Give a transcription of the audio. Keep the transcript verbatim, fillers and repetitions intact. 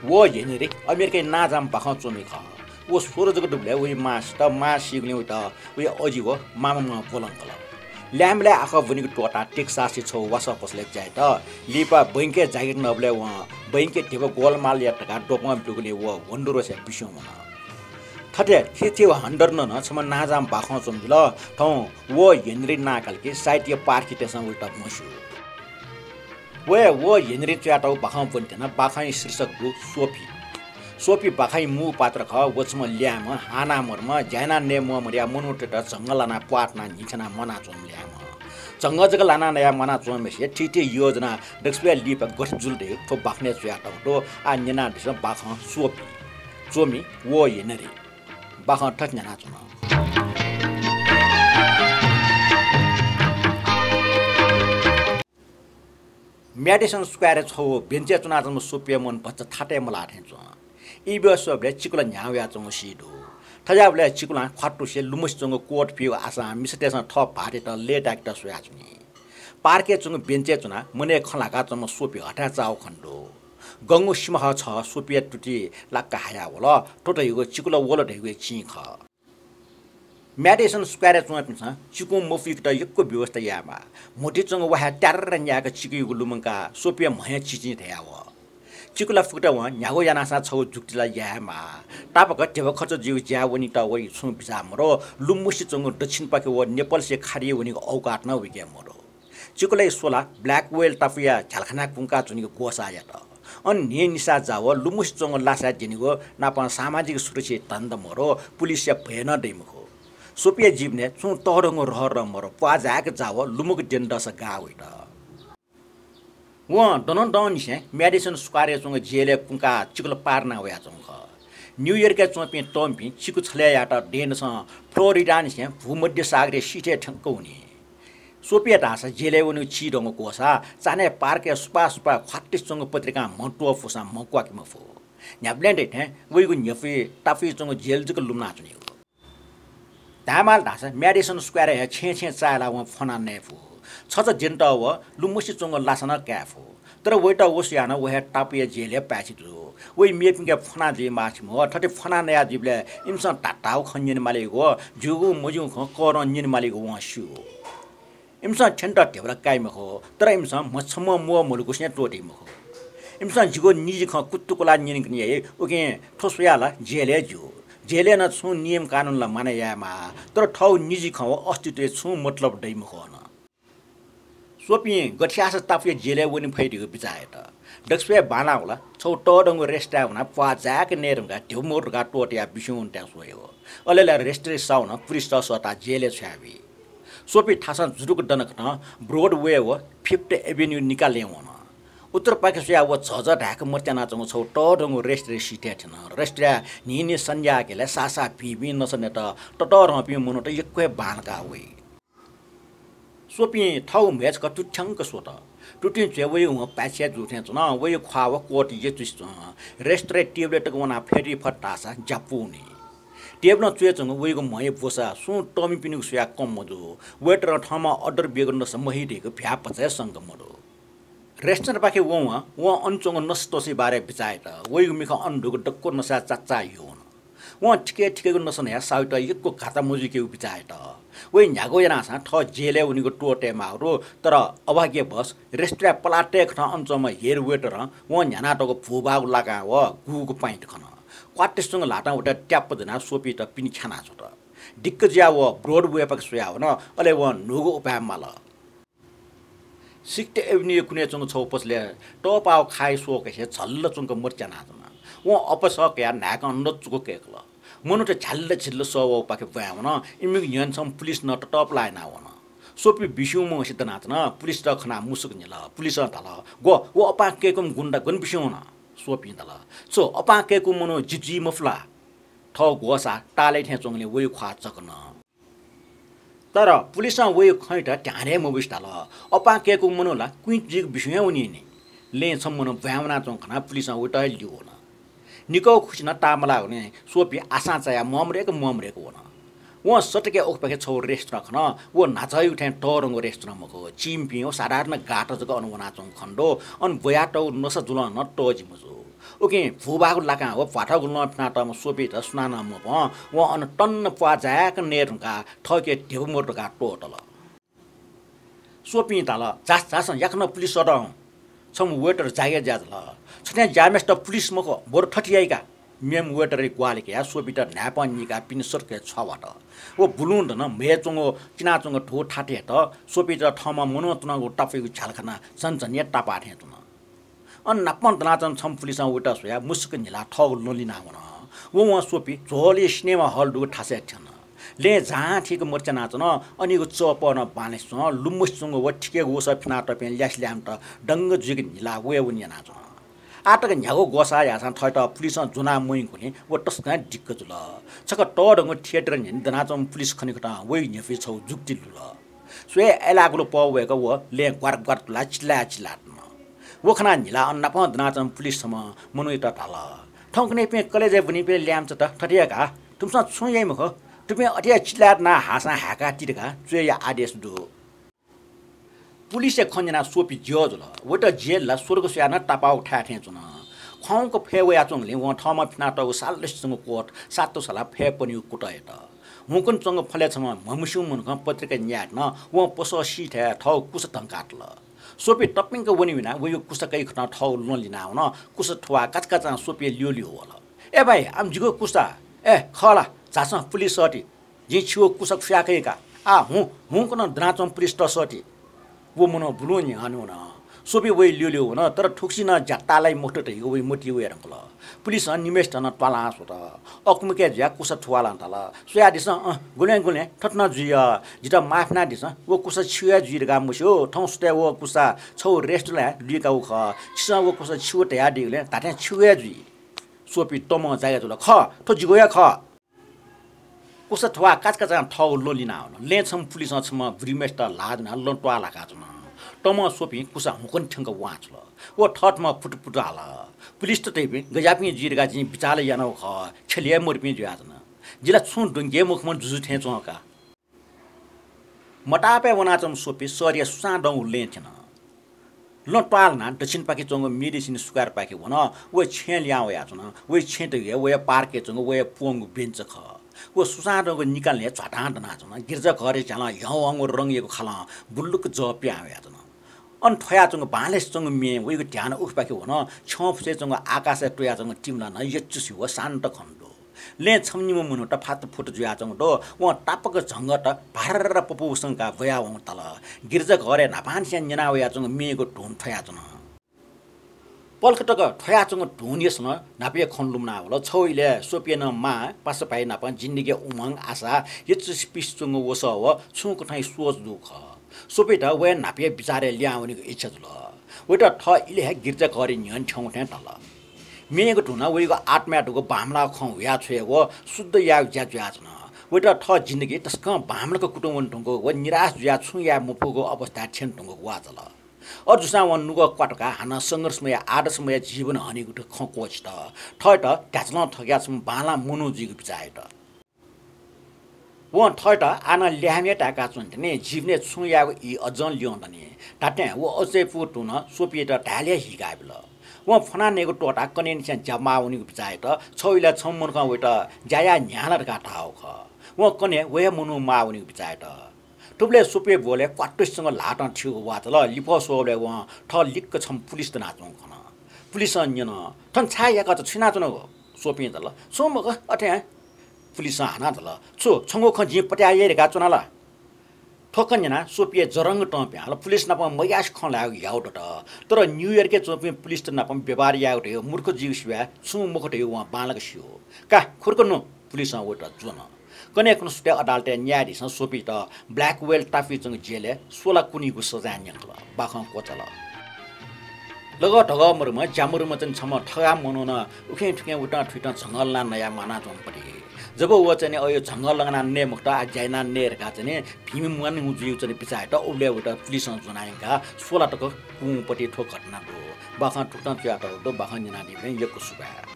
व हेनरी अमेरिकाय् नांजाःम्ह बाखं च्वमि खः। व सोह्र जक दुबलय् वया मांसित, मां सीगुलिं वयात वया अजि व मामा मं ब्वलंकल। ल्याय्म्ह ल्याय् आखः ब्वनीगु त्वःताः टेक्सासय् छगू वासः पसलय् बिचाः यात। लिपा बैंकय् जागिर नःबलय् वं बैंकय् धिबा गोलमाल यात धकाः द्वपं ब्यूगुलिं व होन्डुरसय् बिस्युं वन। थथे थीथी हन्डरनं छम्ह नांजाःम्ह बाखं च्वमि जुल। थौं व हेनरी नां काल कि साहित्य पारखीतय्सं वयात म्हस्यू। वय् व हेनरी च्वयातःगु बाखं ब्वने त्यना। बाखंया शीर्षक दु सोफी। सोफी बाखंया मू पात्र खः। व छम्ह ल्याय्म्ह, हानामर्म्ह, ज्या याना नये म्वःमदुया मनूतय्त झंगः लानाः प्वाः तनाः न्हिथ्यानाः म्वानाच्वंम्ह ल्याय्म्ह। झंगः जक लानाः नयाः म्वानाच्वंम्हेसिया थीथी योजना दक्वसिबय् लिपा गथे जुल धइगु थ्व बाखनय् च्वयातःगु दु। आः न्यनादिसँ बाखं सोफी। च्वमि व हेनरी। बाखं थथे न्ह्यानाच्वन। म्याडिसन स्क्वायरय् छगू बेन्चय् च्वनाच्वंम्ह सोफीया मन भचा थातय् मलाः थें च्वं। ई ब्यः स्वःबलय् चिकुला न्ह्याः वयाच्वंगु सी दु। थज्याःबलय् चिकुलां ख्वातुसे लुमसे च्वंगु कोट पियागु आशां मिसातय्सं थः भाःतयात लय्ताय्केत स्वयाच्वनी। पार्कय् च्वंगु बेन्चय् च्वनाः मनय् खँ ल्हाकाच्वंम्ह सोफी हथाय् चाःगु खने दु। गंगु सिमाः छगः सोफीया तुतिइ लाक्क हायावल। थ्व धइगु चिकुला वल धइगुया चिं खः। म्याडिसन स्क्वायरय् च्वंपिन्सं चिकुं मफुइकेत यक्व व्यवस्था यायेमाः। म्हुतुइ च्वंगु वाहाय् त्यार्र न्यायेक चिकुयागु लुमंकाः सोफीया म्हय् चिचिं धयावः। चिकुला फुकेत वं न्ह्यागु यानाः सां छगू जुक्ति ला यायेमाः। तापाक धिबा खर्च जुइगु ज्याय् वनेत वइ छुं बिचाः मदु। लुमसे च्वंगु दक्षिणपाखे व नेपालसे खारिइ वनेगु औकात नं वइके मदु। चिकुलाया स्वला ब्ल्याकवेल टापुया झ्यालखानाय् कुंकाः च्वनीगु ग्वसाः यात। अन न्हिं निसाः जाःवः लुमसे च्वंगु लासाय् द्यनीगु नापं सामाजिक सुरक्षित धन्दा मदु, पुलिसया भय नं दइ मखु। सोफीया जीवनय् छुं तःधंगु रहर नं मदु, प्वाः जाय्क जाःवः लुमक द्यने दःसा गाः वइत। वं दनंदंनिसें म्याडिसन स्क्वायरय् च्वंगु जेलय् कुंकाः चिकुला पार याना वयाच्वंगु खः। न्यूयोर्कय् च्वंपिं तःमिपिं चिकु छलय् यायेत दँय्‌दसं फ्लोरिडानिसें भूमध्यसागरया सिथय् थ्यंक वनी। सोफीया धाःसा जेलय् वनेगु चिधंगु ग्वसाः चान्हय् पार्कय् सुपाः सुपाः ख्वातुसे च्वंगु पत्रिकां म्हं त्वःफुसां म्हं क्वाके मफु। न्ह्याबलें दइ थें वइगु न्ह्यपुइ टापुइ च्वंगु जेल जक लुमनाच्वनीगु। धायेमाल धाःसा म्याडिसन स्क्वायरया छेँय् छेँय् चाःहिलाः वं फ्वना नये फु। छचा द्यनेत व लुमसे च्वंगु लासा नं काये फु। तर वइत व स्वयाः नं व हे टापुया जेलय् पाय्छि जू। वइ मेपिन्के फ्वना जुइ माःछि मखु। थथे फ्वना नया जुइबलय् इमिसं धात्थाःगु खँ न्यने मालीगु, ज्यूगु मज्यूगु खँ करं न्यने मालीगु वं स्यू। इमिसं थ्यनेत धिबा ला काइ मखु, तर इमिसं म्हछम्ह म्वः म्हलुकुसिनं त्वःती मखु। इमिसं जिगु निजी खँ कुतुकुलाः न्यनेगु नि याइ, उकिं थ्व स्वयाः ला जेलय् ज्यू। जेलय् नं छुं नियम कानून ला मानय् यायेमाः, तर थःगु निजी खँ व अस्तित्वय् छुं मतलब दइ मखु अन। सोफीं गथे याःसा टापुया जेलय् वने फइ धइगु बिचाः यात। दक्वसिबय् बांलाः वल। छगू तःधंगु रेस्टुरेन्टय् वनाः प्वाः जाय्क नये धुंकाः धिबा मदु धकाः त्वःतयाः बिस्युं वनेत स्वयागु। अले ला रेस्टुरेन्टय् साः वनाः पुलिसत सःताः जेलय् छ्वयाबी। सोफी थासं जुरुक्क दन खन, ब्रोडवे व फिफ्थ एभिन्यू निकाः लँय् वन। उत्तरपाखे स्वयाः व झःझः धाय्क मतिइ च्वनाच्वंगु छगू तःधंगु रेस्टुरेन्टया सिथय् थ्यन। रेस्टुरेन्टय् न्हिं न्हिं सन्ध्याकालय् साःसाः भिंभिं नसा नयेत ततःधंपिं मनूत यक्व हे बांलाकाः वइ। सोफीं थःगु म्हय् छकः तुति थ्यंक स्वत। तुतिं च्वय् वइगु वं पाय्छि जू थें च्वन। वइगु ख्वाः व कोट यचुसे च्वं। रेस्टुरेन्टया टेबलय् तक वनाः फ्यतुइ फत धाःसा ज्यापू वनी। टेबलं च्वय् च्वंगु वइगु म्हया ब्वसा सुं तःमिपिनिगु स्वयाः कम मजू। वेटरं थःम्हं अर्डर बियागु नसा मही धइगु भ्याः भचा हे संका मदु। रेस्टुरेन्टपाखे वंवं वं अन च्वंगु नसा त्वँसेया बारे बिचाः यात। वइगु मिखा अन दुगु दक्व नसाय् चाचाः यू वन। वं थिके थिकेगु नसा नयाः साः वइत यक्व घात मजुइकेगु बिचाः यात। वइ न्ह्यागु यानाः सां थः जेलय् वनेगु त्वःतेमाःगु दु, तर अभाग्यवश रेस्टुरेन्टया पलाः तयेकथं अन च्वंम्ह हेड वेटरं वं न्ह्यानातःगु भूभाःगु लाकां व गुगु पाइँत खन। क्वातुसे च्वंगु ल्हातं वइत ट्याप्प ज्वनाः सोफीत पिने ख्यानाः छ्वत। दिक्क जुयाः व ब्रोडवेपाखे स्वयाः वन, अले वं न्हूगु उपाय माल। सिक्स्थ एभिन्यूया कुनय् च्वंगु छगू पसलय् तःपाःगु खाया स्वःकथं झल्ल च्वंक मतिइ च्वनाच्वन। वं अपसः कयाः न्हाय्कं नचुक कय्कल। मनूत झ्याल्ल झिल्ल सः वःगुपाखे ब्वाँय् वन। इमिगु न्ह्यःने छम्ह पुलिस नं ततःपलाः यानाः वन। सोफी बिस्युं मवंसे दनाच्वन। पुलिसत खनाः मुसुक न्हिल। पुलिसं धाल, "ग्व, व अपां कय्कूम्ह गुण्डा गन बिस्युं वन?" सोफीं धाल, "छु, अपां कय्कूम्ह मनू जि जुइ मफु ला?" थःगु ग्वसाः तालय् थें च्वंगुलिं वइगु ख्वाः चकन। तर पुलिसं वइगु खँयात ध्यान हे मबिसे धाल, "अपां कय्कूम्ह मनू ला कुइँत जुइक बिस्युं हे वनी नि।" लँय् छम्ह मनू ब्वाँय् वनाच्वंगु खनाः पुलिसं वइत हे ल्यू वन। निकः खुसि नं ताःमलाः वनी। सोफी आशां चायाः म्वाःमदय्क म्वाःमदय्क वन। वं सतकया उखेपाखे छगू रेस्टुरेन्ट खन। व न्हाचः यू थें तःधंगु रेस्टुरेन्ट मखु, चीमिपिं व साधारण गाःत जक अन वनाच्वंगु खने दु। अन ब्वयातःगु नसा जुलं नं तःजि मजू। उकिं भूभागु लाकां व भ्वाथःगु लं फिनातःम्ह स्वपियात सुनानं मब्वं। वं अन टन्न प्वाः जाय्‌क नये धुंकाः थःके ध्यबा मदु धकाः त्वःतल। स्वपिं धाल, झासँ, झासँ, याकनं पुलिस सःत हुँ। छम्ह वेटर जागय् ज्या झाल। छथें ज्याःम्हेसित पुलिस मखु, बरु थथे याइ का। मेम्ह वेटरया ग्वाहालि कयाः स्वपियात न्हाय्‌पं नीकाः पिने सडकय् छ्वावात। व बुलुं धनं म्हय् च्वंगु, चिनाच्वंगु धू थातय्‌त स्वपियात थःम्हं मनं तुनागु तापायागु झ्याल खनाः झनझनिया तापाः थें च्वन। अन नापं दनाच्वंम्ह छम्ह पुलिसं वयात स्वयाः मुसुक न्हिलाः थःगु लं लिनाः वन। व वं स्वपि झ्वलय् सिनेमा हल दुगु थासय् थ्यन। लँय् झां थीक मतिचानाच्वन। अनीगु चःपः नं बांलासे च्वं। लुमसि च्वंगु व थिकेगु वसः फिनातःपिं ल्यासेल्याम्हत दंग जुइक न्हिलाः वये वने यानाच्वन। आः तक न्ह्यागु ग्वसाः याःसां थःत पुलिसं ज्वना मयंकूलिं व तसकं दिक्क जुल। छकः तःधंगु थिएटर न्ह्यःने दनाच्वंम्ह पुलिस खनेकथं वइगु न्ह्यःपुइ छगू जुक्ति लुल। स्वये अय्‌लाःगुलि पः वय्‌क व लँय् ग्वार ग्वार तुलाः चिल्लाय् चिल्लाः तुन। व खनाः न्हिलाः अन नापं दनाच्वंम्ह पुलिस छम्हं मनूयात धाल, थौंकन्हय्‌पिं कलेजय् ब्वनीपिं ल्याय्‌म्हचात थथे याये का। थुमिसं छुं याइ मखु। थुपिं अथे हे चिल्लाय् तुनाः हाःसां हाय्‌काः ति धकाः च्वय्‌या आदेश दु। पुलिसया खँ न्यनाः स्वपि ज्यः जुल। वयात जेलय् ला स्वर्ग स्वयाः नं तापाःगु थाय् थें च्वन। ख्वाउँक फय् वयाच्वंगुलिं वं थःम्हं फिनातःगु सालसि च्वंगु कोट सातो सालाः फय् पनीगु कुतः यात। हुंकन च्वंगु फलय् छम्ह म्हमस्यूम्ह मनुखं पत्रिका न्यायेत नं वं पसः सीथाय् थःगु कुसा धंकातल। स्वपि तप्पिंक वने वनाः वइगु कुसा कइकथं थःगु लं लिनाः वन। कुसा थुवाः काचाकाचां स्वपिया ल्यूल्यू वल। ए भाइ, आम जिगु कुसा। ए खः ला, झासँ पुलिस सःति। जिं छिगु कुसा खुयाकइ का। आः हुँ, हुंकनं दनाच्वंम्ह पुलिसत सःति। व मनू बुलुं न्ह्याःने वन। स्वपि वइ ल्यूल्यू वन, तर थुगुसी नं ज्या ताःलाइ मखुत धइगु वइ मतिइ वये धुंकल। पुलिसं निम्हय्‌सित नं त्वालां स्वत। अकमके जुयाः कुसा थुवालं धाल, स्वयादिसँ, अँ, गुलें गुलें थथे नं जुइ। जितः माफ यानादिसँ, व कुसा छिगु हे जुइ धकाः मस्यू। थौं सुथय् व कुसा छगू रेस्टुरेन्टय् लुइकागु खः। छिसं व कुसा छिगु धयादीगुलिं धात्थें छिगु हे जुइ। स्वपि तमं जागे जुल, खः, थ्व जिगु हे खः। कुसा थुवाः काचाकाचां थःगु लं लिनाः वन। लँय् छम्ह पुलिसं छम्ह बुरिमय्‌सित ल्हाः ज्वनाः लं त्वाः ल्हाकाच्वन। तमं स्वपिं कुसा हुंकन थ्यंक वां छ्वल। व थःथम्हं पुटुपुटु हाल। पुलिसत धइपिं गज्याःपिं जुइ धकाः जिं बिचाः ला यानागु खः, छ्यले हे मदुपिं जुयाच्वन। जि ला छुं द्वंके हे मखुम्ह जुजु थें च्वं का। मतापाय् वनाच्वंम्ह स्वपि शहरया सुसां दंगु लँय् थ्यन। लं त्वाः ल्हानाः दक्षिणपाखे च्वंगु मेडिसिन स्क्वायरपाखे वन। व छेँय् लिहां वयाच्वन। व छेँ धइगु हे वया पार्कय् च्वंगु वया प्वंगु बेन्च खः। व सुसां दंगु निकालय् झ्वातां दनाच्वन। गिर्जाघरया झ्यालं ह्यंवंगु रंगयागु खालं बुल्लुक जः पिहां वयाच्वन। अन थ्वयाच्वंगु बांलासे च्वंगु म्ये वइगु ध्यान उखेपाखे वन। छ्यं फुसय् च्वंगु आकाशय् त्वयाच्वंगु तिमिला नं यचुसे व शान्त खने दु। लँय् छम्ह निम्ह मनूत फातफुत जुयाच्वंगु दु। वं तापाक झंगःत भार्र पपू संकाः ब्वयावंगु ताल। गिर्जाघरय् न्हापांनिसें न्यना वयाच्वंगु म्येयागु धुन थ्वयाच्वन। पलख तक थ्वयाच्वंगु धुनय् नं न्हापाया खँ लुमना वल। छगू इलय् स्वपिया नं मां, पासाभाइ नाप जिन्दगीया उमंग, आशा, यचुसे पिसे च्वंगु वसः व छुं कथंया सोच दुगु खः। स्वपियात वया न्हापाया बिचारय् लिहां वनेगु इच्छा जुल। वयात थः इलय् हे गिर्जाघरया न्ह्यःने थ्यंगु थें धाल। मेगु धुनं वइगु आत्माय् दुगु बांमलाःगु खँ हुया छ्वयेगु व शुद्ध यायेगु ज्या जुयाच्वन। वयात थः जिन्दगी तसकं बांमलाक कुतुं वने धुंकूगु व निराश जुयाः छुं याये मफुगु अवस्थाय् थ्यने धुंकूगु वाः चाल। अथे जूसां वं नुगः क्वातुकाः हानं संघर्षमय, आदर्शमय जीवन हनेगु खँ क्वःछित। थःत ध्याचलं थकयाः छम्ह बांलाः मनू जुइगु बिचाः यात। वं थःत आः नं ल्याय्म्ह हे ताय्काच्वने दनि। जीवनय् छुं यायेगु ई अज्जं ल्यं दनि। धात्थें व अज्याःगु धुनं स्वपियात धायेले हे हीकाबिल। वं फ्वनाः नयेगु त्वःताः कन्हय्‌निसें ज्या माः वनीगु बिचाः यात। छगू इलय् छम्ह मनुखं वयात ज्या याये न्ह्याः ला धकाः धाःगु खः। वं कन्हय् व हे मनू माः वनीगु बिचाः यात। थुबलय् स्वपिया ब्वलय् क्वातुसे च्वंगु ल्हातं थ्यूगु वाः चाल। लिफः स्वःबलय् वं थः लिक्क छम्ह पुलिस दनाच्वंगु खन। पुलिसं न्यन, "थन छाय् याकःचा, छु यानाच्वनागु?" स्वपिं धाल, "छुं मखु, अथे हे।" पुलिसं हानं धाल, "छु, छंगु खँ जिं पत्याः याये धकाः च्वना ला?" थ्व खँ न्यनाः स्वपिया जरंग तं पिहां हल। पुलिस नाप मग्यासे खँ ल्हायेगु ह्याउ दत। तर न्यूयोर्कय् च्वंपिं पुलिसत नाप व्यवहार यायेगु धयागु मूर्ख जुइगु सिबय् छुं मखु धयागु वं बांलाक स्यू। "का, खुर्क नु।" पुलिसं वयात ज्वन। कन्हय् खुन्हु सुथय् अदालतय् न्यायाधीशं स्वपियात ब्ल्याकवेल टापुइ च्वंगु जेलय् स्वला कुनीगु सजाँय न्यंकल। बाखं क्वचाल। लगः धगः मदुम्ह, ज्या मदुम्ह च्वने छम्ह थगाः मनुखं उखें थुखें उतं थुइतं झंगः लनाः नया म्वानाच्वंगु पति। जब व च्वने अय् झंगः लंघनाः नये मखुत, आः ज्या यानाः नये धकाः च्वने भिंम्वाःगु जुइगु च्वने बिचाः यात। उबलय् वयात पुलिसं ज्वना यंकाः स्वला तक कुंगु पति थ्व घटना दु। बाखं थुकथं च्वयातःगु दु। बाखं न्यनादीपिं यक्व सुभाय्।